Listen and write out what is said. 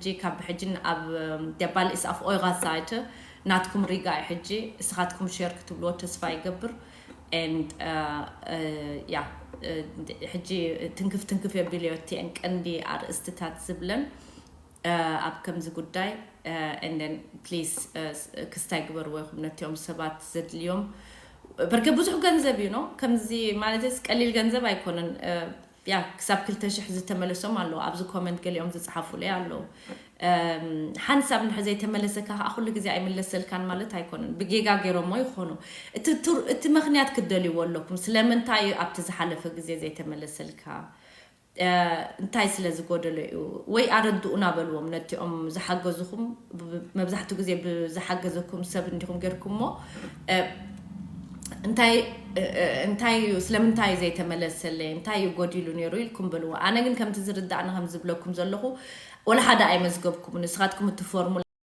ሕጂ ካብ ሕጂ ኣብ ደባል ኢስ ኣፍ ኦይራ ሳይት ናትኩም ሪጋ እዩ። ሕጂ እስኻትኩም ሸር ክትብልዎ ተስፋ ይገብር። And yeah, ሕጂ ትንክፍ ትንክፍ የቢልዮ እቲአን ቀንዲ ኣርእስትታት ዝብለን ኣብ ከምዚ ጉዳይ። And then please ክስታይ ግበርዎ ይኹም ነቲኦም ሰባት ዘድልዮም። በርከ ብዙሕ ገንዘብ እዩ ነው ከምዚ ማለት ቀሊል ገንዘብ ኣይኮነን። ያ ክሳብ ክልተ ሽሕ ዝተመለሶም ኣለዉ ኣብዚ ኮመንት ገሊኦም ዝፅሓፉለይ ኣለዉ። ሓንሳብ እንድሕር ዘይተመለሰካ ከዓ ኩሉ ግዜ ኣይምለሰልካን ማለት ኣይኮነን። ብጌጋ ገይሮሞ ይኾኑ። እቲ ምክንያት ክትደልይዎ ኣለኩም ስለምንታይ ኣብቲ ዝሓለፈ ግዜ ዘይተመለሰልካ? እንታይ ስለ ዝጎደሎ እዩ ወይ ኣረድኡና በልዎም ነቲኦም ዝሓገዙኹም። መብዛሕትኡ ግዜ ብዝሓገዘኩም ሰብ እንዲኹም ጌርኩሞ እንታይ እንታይ እዩ ስለምንታይ ዘይተመለሰለይ እንታይ እዩ ጎዲሉ ነይሩ ኢልኩም በልዎ። ኣነ ግን ከምቲ ዝርዳእኒ ከም ዝብለኩም ዘለኹ ወላ ሓደ ኣይመዝገብኩም። ንስኻትኩም እቲ ፎርሙላ